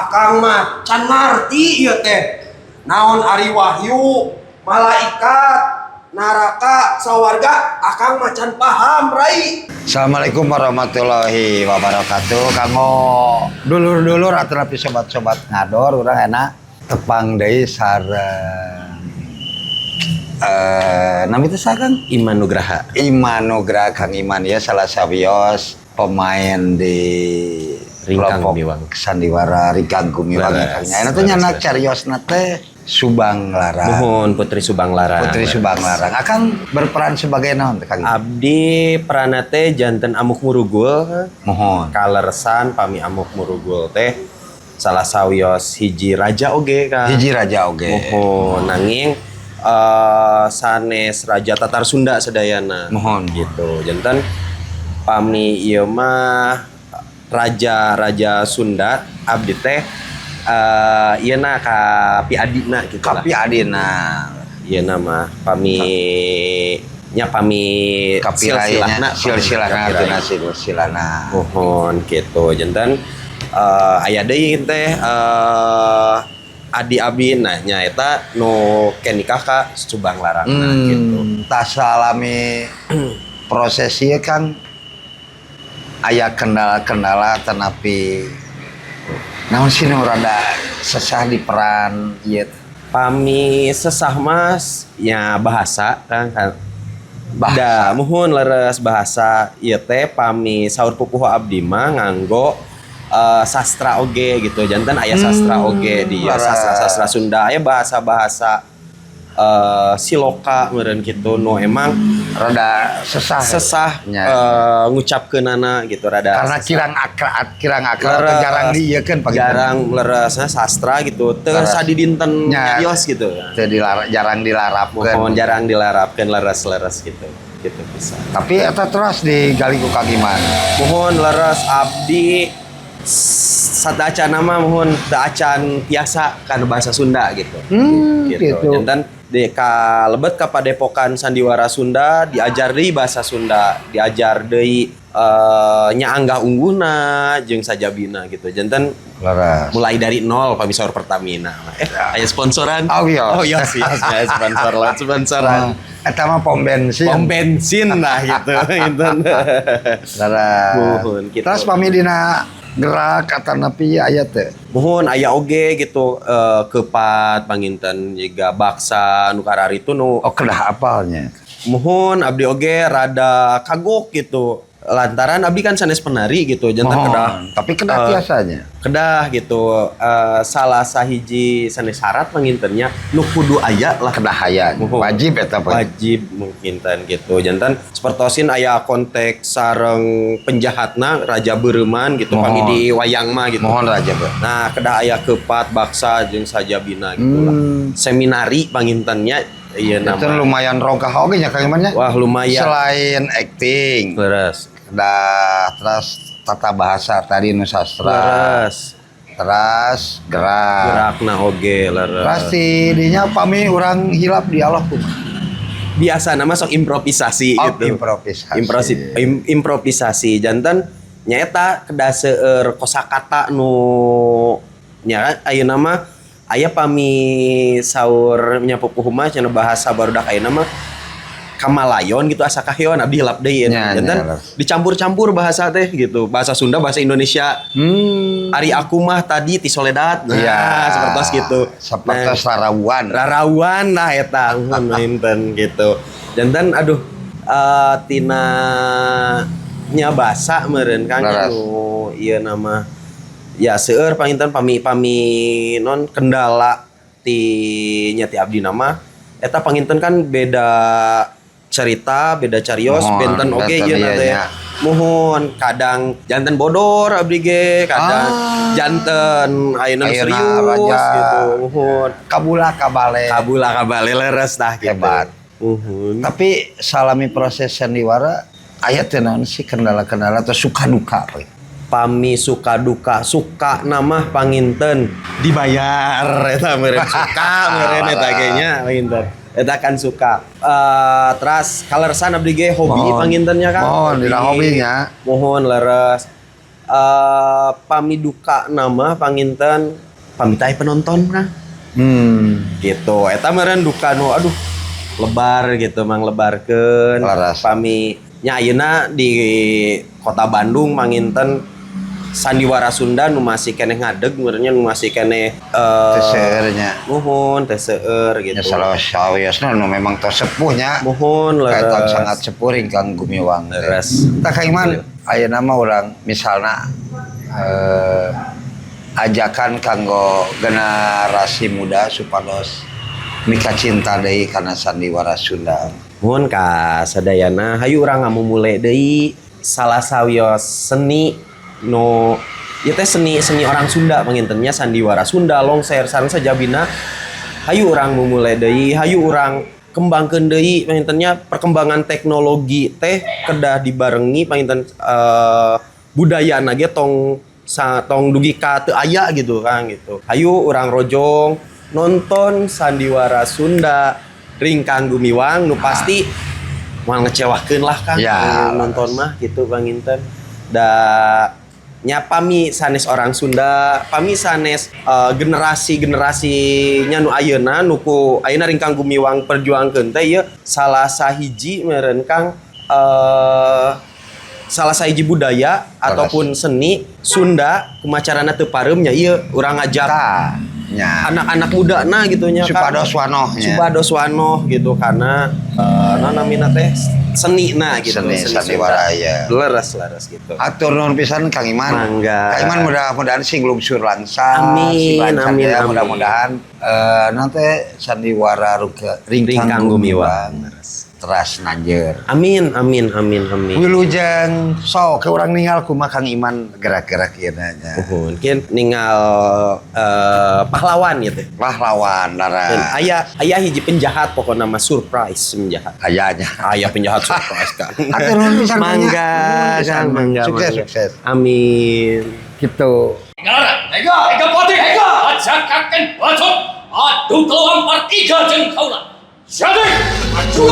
Akang mah can ngarti ieu teh. Naon ari wahyu, malaikat, neraka, sawarga, akang mah can paham, Rai. Assalamualaikum warahmatullahi wabarakatuh. Kanggo dulur-dulur atau sobat-sobat ngador, urang enak tepang deui sareng nami teh saha, Kang? Iman Nugraha. Iman Nugraha, Kang Iman ya, salah sawios pemain di Ringkang kelompok Gumiwang. Sandiwara Ringkang Gumiwang ya, Kang. Nya teh nyanak cariosna teh Subang Larang. Muhun, Putri Subang Larang. Putri Subang Larang. Akang berperan sebagai naon teh, Kang? Abdi peranna teh janten Amuk Murugul. Muhun. Kaleresan pami Amuk Murugul teh salah sawios hiji raja oge, Kang. Hiji raja oge. Muhun, nanging sanes raja Tatar Sunda sedayana. Muhun. Gitu. Janten pami ieu mah raja-raja Sunda, abdi teh ieu na ka piadina gitu lah. Kapi adina. Ieu nama pami nya pami Kapirainya silsilahna. Silsilahna. Kapirai. Tina silsilahna. Muhun gitu. Janten aya deui teh adi abi, nah nyaeta nu ke nikah ka Subang Larang gitu. Tah, salami proses ieu, Kang, aya kendala-kendala tetapi naon sih nu rada sesah di peran ieu? Pami sesah mas ya bahasa kan kan. Bahasa. Da, muhun, leres, bahasa ieu teh pami saur pupuhu abdi mah nganggo sastra oge gitu. Janten aya sastra oge di sastra-sastra Sunda, aya bahasa-bahasa siloka meureun gitu nu emang Rada sesah. Sesah Nya. Ngucapkeunana gitu rada Karena sesah. kirang akrab, kirang akrab atau Leres. Jarang diieukeun pagi. Jarang, leresnya sastra gitu teu Leres. Sadidinten Nya. nyarios gitu. Teu jarang dilarapkeun. Muhun, jarang dilarapkeun, leres-leres gitu gitu bisa. Tapi eta terus digali ku Kang Iman. Muhun, leres, abdi sateuacan mah muhun teu acan tiasa kana bahasa Sunda gitu. Gitu. Janten di kalebet ka Padepokan Sandiwara Sunda diajar deui bahasa Sunda, diajar deui nya anggah ungguhna jeung sajabina gitu. Janten mulai dari nol pami saur Pertamina. Aya sponsoran. Oh, iya. Oh iya sih, ya, sponsor lah, sponsoran. Oh, eta mah pom bensin. Pom bensin lah gitu. Gitu. Leres. Muhun, gitu. Terus pami dina gerak atanapi aya teh? Muhun, aya oge gitu, kepat panginten jiga baksa nu kararitu nu Oh, kedah apalnya. Muhun, abdi oge rada kagok gitu lantaran abdi kan sanes penari gitu, janten Muhun. kedah. Tapi kedah tiasanya. Kedah gitu, salah sahiji sanes syarat pangintennya nu kudu aya lah. Kedah aya. Muhun. Wajib eta, Pak. Wajib mungkin gitu. Janten sepertosin aya konteks sareng penjahatna Raja Beureman gitu Muhun. Pami di wayang mah gitu. Muhun, Raja Beureum. Nah, kedah aya kepat, baksa jeung sajabina gitu lah. Seminari pangintennya iya Itu nama. Lumayan rogah oge nya, Kang Iman, nya. Wah, lumayan. Selain acting, kedah terus tata bahasa tadi nu sastra, terus gerak. Gerakna oge leres. Terus di dinya pami urang hilap dialog kumaha? Biasa nama sok improvisasi Oh, gitu. improvisasi. Improvisasi. Janten nyaeta kedah seueur kosakata nu nya ayeuna mah aya pami saur nya pupuhu mah cenah bahasa barudak ayeuna mah kamalayon gitu, asa kaheon abdi hilap deui. Janten Nya, leres. Dicampur-campur bahasa teh gitu, bahasa Sunda, bahasa Indonesia. Ari aku mah tadi ti Soledad, nah sepertos gitu. Sepertos rarawuan. Rarawan lah eta mun mainten gitu. Janten aduh, tina nya basa meureun, Kang. Nu ieu nama ya seueur panginten pami pami non kendala ti nya ti abdi nama eta panginten kan beda cerita, beda carios. Muhun, Benten oge benten ieu ieu teh. nya. Muhun, kadang janten bodor abdi ge, kadang janten ayeuna nu Ayeuna serius raja. Gitu, muhun. Kabula kabale. Kabula kabale, leres tah gitu. Hebat. Muhun. Tapi salami proses sandiwara aya teu naon sih kendala-kendala atau suka duka, Pak? Pami suka duka, suka nama panginten dibayar eta meureun suka meureun eta ge nya panginten eta kan suka. Teras kaleresan abdi ge hobi Muhun. pangintennya kan. Muhun, dina hobinya. Muhun, leres. Pami duka nama panginten pami teh penonton kan gitu. Eta meureun duka nu aduh lebar gitu, mang lebarkeun. Pami nya ayeuna di Kota Bandung manginten sandiwara Sunda nu masih keneh ngadeg meureun, nu masih keneh Teu seueur nya. Muhun, teu seueur gitu. Ya, salah sawiosna nu memang tos sepuh nya. Muhun, Kaetan leres. Sangat sepuh Ringkang Gumiwang teh. Leres. Tah, Kang Iman, ayeuna mah urang misalna ajakan kanggo generasi muda supados mika cinta deui kana sandiwara Sunda. Muhun, ka sadayana, hayu urang ngamumule deui salah sawios seni nu ieu teh seni seni orang Sunda panginten nya, sandiwara Sunda, longser sareng sajabina. Hayu urang mumule deui, hayu urang kembangkeun deui panginten nya. Perkembangan teknologi teh kedah dibarengi panginten budaya ge tong tong dugi ka teu aya gitu kan gitu. Hayu urang rojong nonton sandiwara Sunda Ringkang Gumiwang nu pasti moal ngecewakeun lah, Kang, nu nonton mah gitu panginten. Da nya pami sanes orang Sunda, pami sanes generasi-generasinya nu ayeuna, nu ku ayeuna Ringkang Gumiwang perjuangkeun teh ieu salah sahiji meureun, Kang, salah sahiji budaya ataupun seni Sunda kumaha carana teu pareum nya ieu urang ngajak Tah, nya. Anak-anak muda nah gitu nya, Kang. Supados wanoh nya. Supados wanoh gitu karena nah namina teh seni nah gitu. Seni sandiwara ya. Leres, leres gitu. Atur nuhun pisan, Kang Iman. Mangga. Kang Iman mudah-mudahan sing lungsur langsar, Amin, sing lancar amin, ya. Amin. Mudah-mudahan nanti sandiwara Ringkang Ringkang Gumiwang Gumiwang. Teras nanjer. Amin, amin, amin, amin. Wilujeng sok ke urang ningal kumaha Kang Iman gerak-gerak ieu nya. Mungkin ningal pahlawan gitu. Pahlawan Dan lara. aya aya hiji penjahat, pokoknya nama surprise penjahat. Ayahnya. Aya penjahat surprise kan. Atur nuhun pisan, Kang, nya. Mangga, Nuhun pisan. Kang, mangga. Sukses, Mangga. Sukses. Amin. Gitu. Ngaran, Ega, Ega Pati, Ega, ajakaken bacot, adu telu ampar tiga jeng kaula. Jadi, maju!